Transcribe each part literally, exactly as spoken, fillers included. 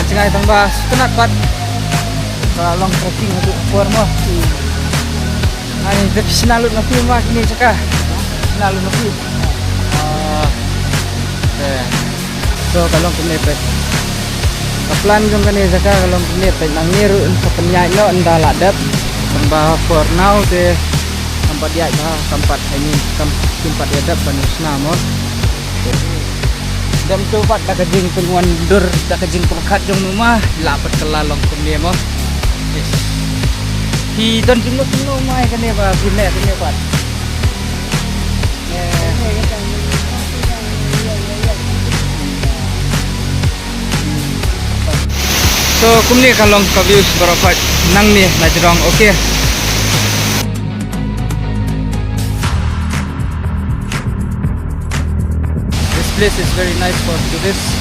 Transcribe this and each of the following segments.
Jngai tang ba sngewtynnat pat. Ka long trekking haduh por mo. Ai, dep sna lut nga phi ma kine jaka. Sna lut nga phi. Ah. Eh. So ka long kumne peit. Ka plan jong kane jaka ka long kumne peit, nangne ruh yn sa pynïaid noh ynda la dep. Tang ba for now te kam pat ïaid ba, kam pat, I mean, kam, kam pat ïa dep ban ïa sna mo. Dep tu pat da ka jingpynwandur, da ka jingpyrkhat jong nu ma, la pat ka la long kumne mo. Yes. Phi don jingmut jingmut mai kane ba phi leh kane pat. So kumne ka long ka views baroh pat nangne na jrong, okay. This place is very nice for tourists.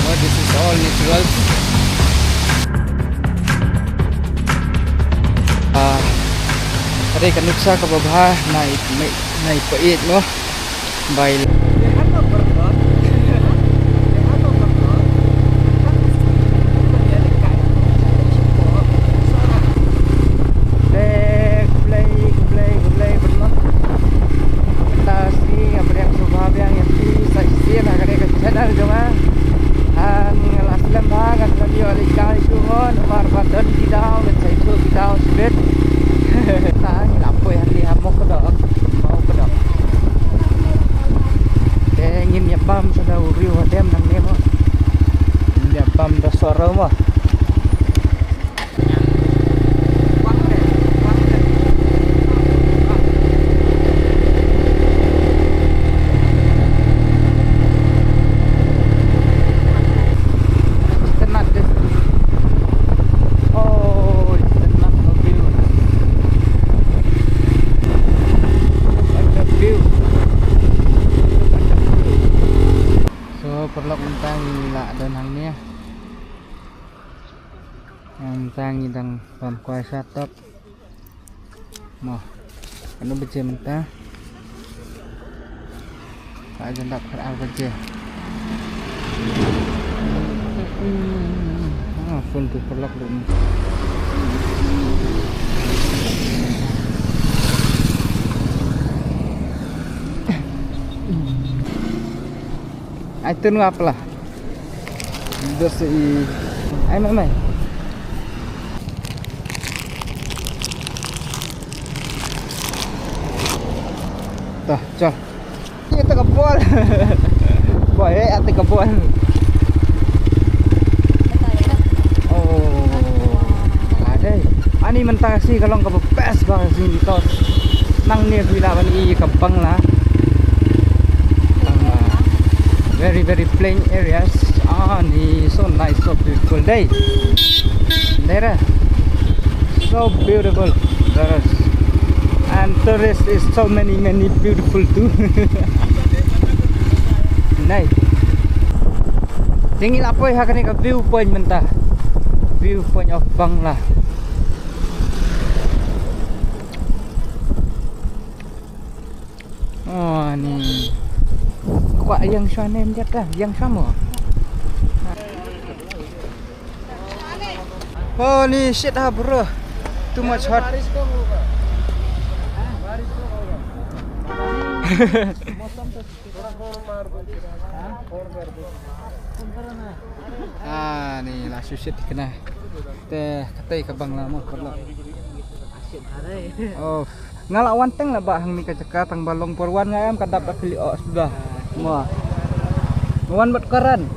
Oh, this is all natural. Ah, ka dei ka nuksa kaba bha na i, na i peit mo. Bai. Te khublei, khublei, khublei, khublei. Mynta shi nga pdiang sngewbha biang ïa phi sa shisien ha kane ka channel jong nga. Nga la slem bha, nga la ïoh leit kai shuh mo, namar ba don ki daw, ngan sa ïathuh ki daw shibit. Mynta ngi la poi hangne ha Mawkdok, Mawkdok. Te ngin ïa bam sa da u riew ha dem nangne mo. Ngin ïa bam da sohraw mo. It's not this. Oh, it's not the view. Look at the view. Look at the view. So, paralok, mynta ngi la don hangne. Mynta ngi dang bam kwai sha top. Mo. Katno baje mynta? Ka jan dap khat ar baje. Ah, phone tu paralok dum. Ai tun ngap lah. Dos i. Ai mai mai. Tah, chal. Ïa ta ka bol. Boy, eh, ïa ta ka bol. Oh. Adai. Ani mynta ka sngi ka long kaba best ba ka sngi to. Nangne phi lah ban i ka Bangla. Bangla. Very, very plain areas. Ani so nice, so beautiful day. There. So beautiful. There is. And there is, is so many, many beautiful too. Nai. Te ngi la poi ha kane ka view point mynta. View point of Bangla. Oh, ni. Kwah ïeng shwa ne em jaka, ïeng shwa mo. Oh, ni shit ha, bro. Too much hot. Ah, ni la shu shit kane. Te katei ka Bangla mo, paralok. Oh. Nga la wan teng la ba hangne ka jaka tang ba long por wan nga em ka dap da phi oh suda. Mo. Wan bad karan.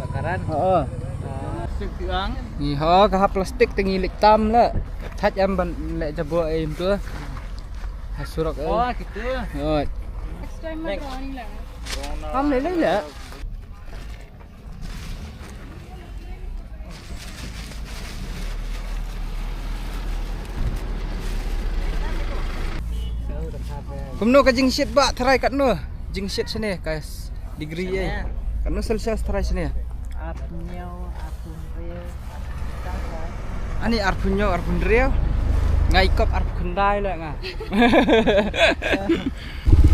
Karan. Ho. Plastik tiang. Ni ho ka hap plastik te ngi lik tam la. Thaj em ban leh jabo em tu. Ha surok em. Oh, gitu. Ho. Next time ma wan la. Am le le la. Kumno ka jingshit ba tharai katno? Jingshit shane ka s-, degree eh. Shane. Katno Celsius tharai shane? Arphew hynñiew, arphew hynriew. Ani arphew hynñiew, arphew hynriew. Nga i kop arphew khyndai la nga.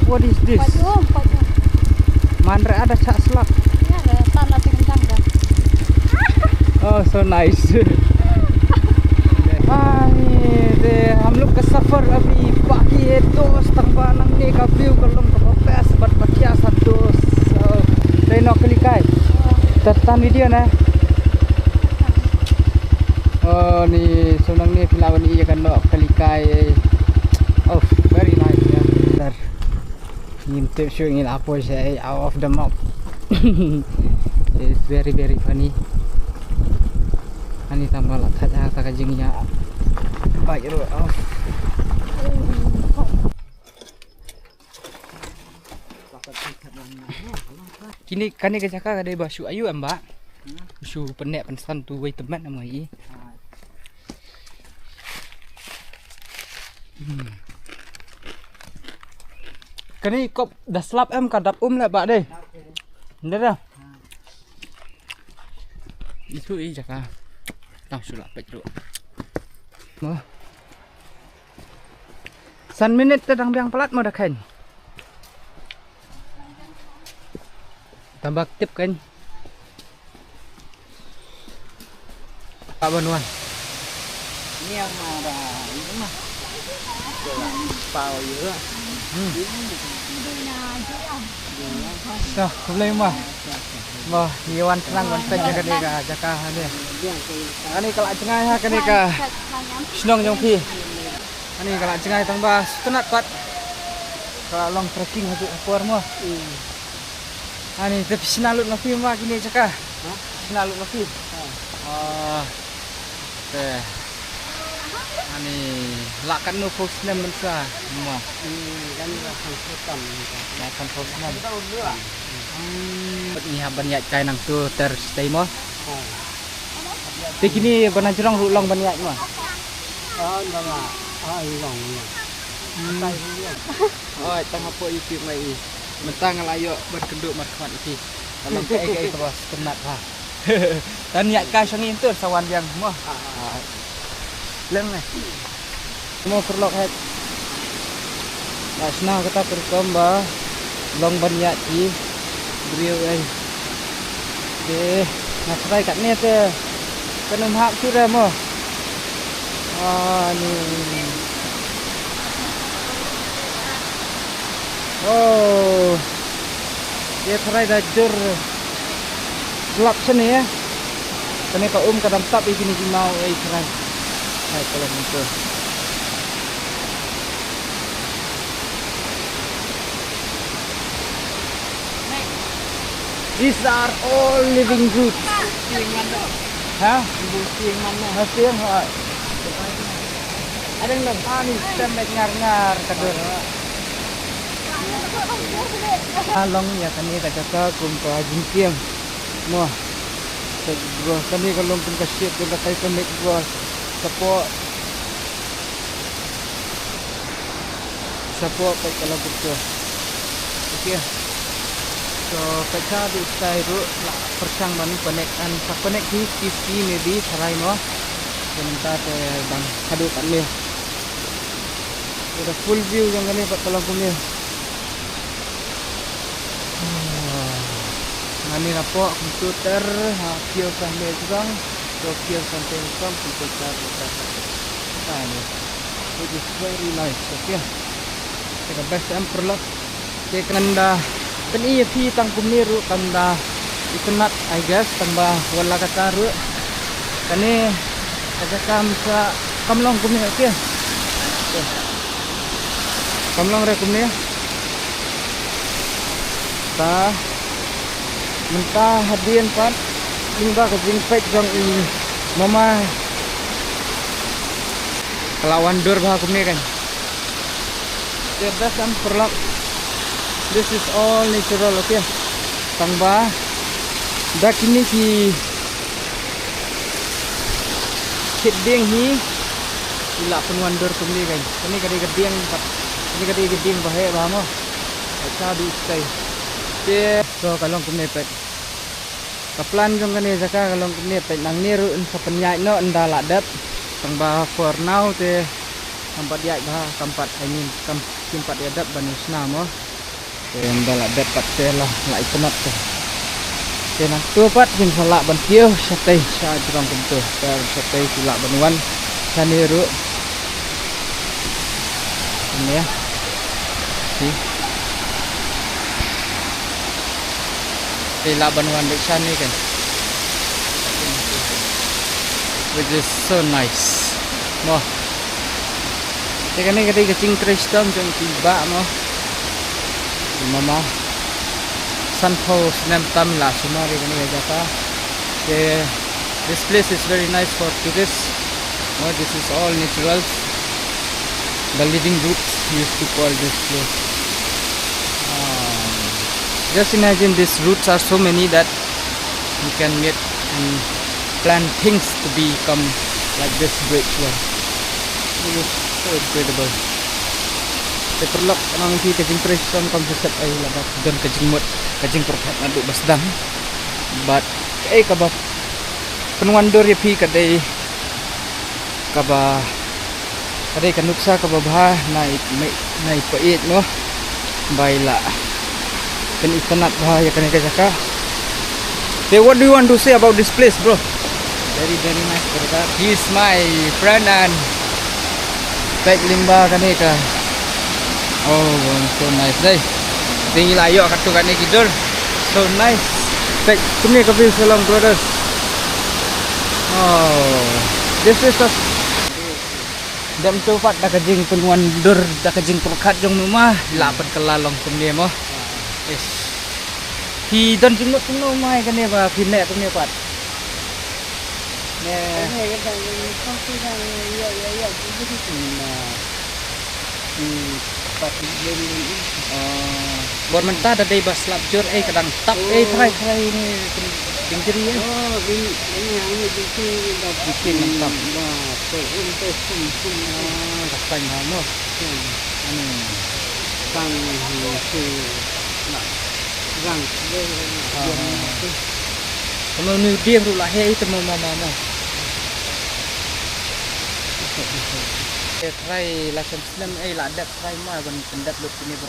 What is this? Paju, paju. Man re ada chak slap. Ya, re, tan la ting tang da. Oh, so nice. Ai, de, hum log ka safar abhi baki hai dost, tangba nangne ka view ka long kaba best bad ba khia sa dost. Oh, de, noh kali kai. Tatan video na. Oh, ni, so nangne phi lah ban ïohi ïa ka noh kali kai. Oh, very nice, yeah. Ngim tip shuh ngi la poi sha ei, out of the map. It's very, very funny. Ani tang ba la thait ha ta ka jingïa. Bike ruh off. Kine, kane ka jaka ka dei ba shu ayu em ba? Shu pyneh pynsan tu wei temen em ngi. Hmm. Kane kop da slap em ka dap um leh ba dei. Nda da. Itu i jaka. Tang shu lah peit ruh. Mo. San minit te dang biang palat mo da khein. Tang ba tip kan. Ka ban wan. Ni yang ma da, ini mah. Pau ye. Hmm. Dah, boleh mah. Bah, ni wan senang wan pet jaga ni ka jaka ni. Ani ka la jngai ha kane ka shnong jong phi. Ani ka la jngai tang ba sngewtynnat pat. Ka la long trekking haduh ha por mo. Ani te phi shna lut ma phi ma kine jaka. Shna lut ma phi. Ah. Te. Ani la katno phew snem mynta mo. Kan la san phew tam. La san phew snem. Ni hap ban ïaid kai nangtu ter stay mo. Te kine ba na jrong ruh long ban ïaid mo. Ah, long ah. Ah, long. Oi, tang hapoh YouTube mai i. Mynta nga la ïoh ban kynduh markhmat ïa phi. Ka long kaei kaei kaba sngewtynnat ha. Tan ïaid kai shong im tur sa wan biang mo. Lem ne. Mo pyrlok het. Ba shna kata ka rukom ba long ban ïaid ki briew ei. Te nga try katne te kan ym hap shuh re mo. Ani. Oh. Te tharai da jur slap shane eh. Kane ka um ka dang tap ïa kine ki maw ei tharai. Hai ka long mynta. These are all living goods. Ha? Ha, siang ha. Adang dang. Ani stem bek ngar ngar ka dur. Ha long ïa kane ka jaka kum ka jingkieng. Mo. Peit bro, kane ka long kum ka ship jong ka Titanic bro. Support. Support peit ka long kumto. Okay. So peit sa dei stai ruh la pyrshang ban connect, and sa connect hi ski ski maybe tharai mo. Te mynta te dang haduh katne. Te da full view jong kane pat ka long kumne. Ngani na pok kumtu ter ha kiew sa me jong to kiew sa te jong kumtu ter ter ter. Ani. It is very nice, okay. Te ka best em pyrlok. Te kan da pyni ïa phi tang kumne ruh kan da itynnat, I guess, tang ba wat la kata ruh. Kane ka jaka mynta kam long kumne, okay. Kam long re kumne. Ta mynta hadien pat lyngba ka jingpeit jong i mama ka la wan dur bha kumne kan. Te best em pyrlok. This is all natural, okay. Tang ba da kine ki khit dieng hi i la pynwan dur kumne kan. Kane ka dei ka dieng pat, kane ka dei ka dieng ba heh bha mo. Ka dei stay. Te so ka long kumne peit. Ka plan jong kane jaka ka long kumne peit, nangne ruh yn sa pynïaid noh ynda la dep. Tang ba for now te kam pat ïaid bha, kam pat, I mean, kam, kim pat ïa dep ban ïa shna mo. Te ynda la dep pat te la, la itynnat te. Te nangta pat ngin sa lah ban kiew shatei sha jrong kumto. Te shatei ki lah ban wan shane ruh. Kumne. Te lah ban wan dei shane kan. Which is so nice. Mo. Te kane ka dei ka jingtrei shitom jong ki bah mo. Mama. Sanphew snem tam la sumar ïa kane ka jaka. Te this place is very nice for tourists. Mo, this is all natural. The living roots used to call this place. Um, just imagine these roots are so many that you can make and plant things to become like this great one. It is so incredible. Te paralok, nang ki ka jingtrei shitom kam shisha ei la ba don ka jingmut ka jingpyrkhat naduh ba sdang. But kaei kaba pynwandur ïa phi ka dei kaba Ka dei ka nuksa kaba bha, nai, nai, nai peit mo. Bai lah pynitynnad bha ïa kane ka jaka. Te, what do you want to say about this place, bro? Very, very nice, brother. He is my friend and peit lyngba kane ka. Oh, so nice dei. Te ngi la ïoh katto katne ki dur. So nice. Peit kumne ka view sha long, brothers. Oh, this is a Dep to pat da ka jingpynwandur da ka jingpyrkhat jong me ma la pat ka la long kumne mo. Yes. Phi don jingmut kumno mai kane ba phi leh kumne pat. Ne. Bor mynta da dei ba slap jur ei ka dang tap ei trai trai ne jingjri ei. Jingjri nang tap. Ka sain ha mo. Tang hi si na rang. Tamo ni dia ruh la hei tamo mama mo. Te trai la sem snem ei la dep trai ma ban pyndep lut kine ba.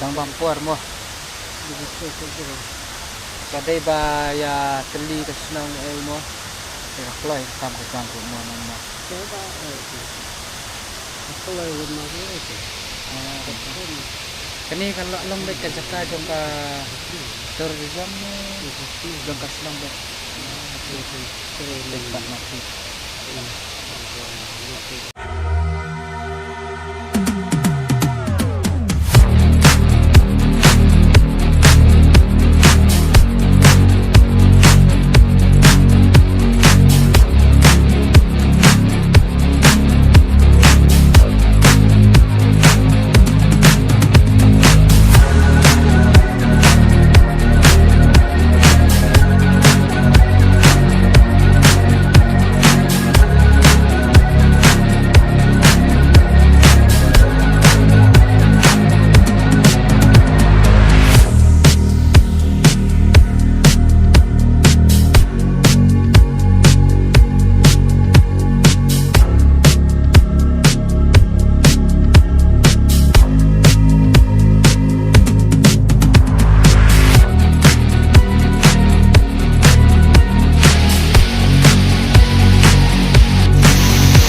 Dang bam por mo. Ka dei ba ïa tylli ka shnong ei mo. Te ka kloi kam ka jam ruh mo nang mo. Kane ka long beit ka jaka jong ka tourism ne jong ka shnong beit. Beit pat na phi.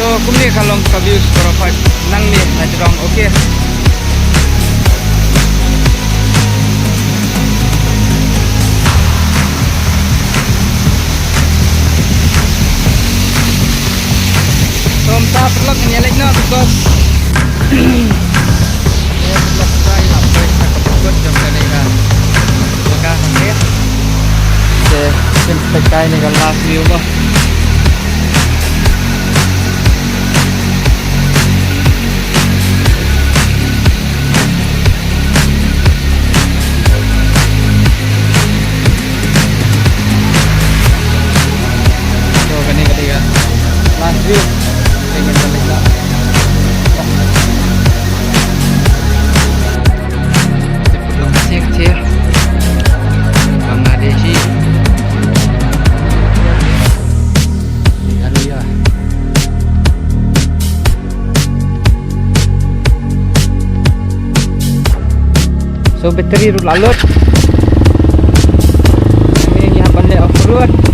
So kumne ka long ka views baroh pat nangne na jrong, okay. So mynta paralok ngin ïa leit noh because So kane ka dei ka last view. Kane ka dei ka Bangladeshi. Meghalaya. So battery ruh la lut. Good.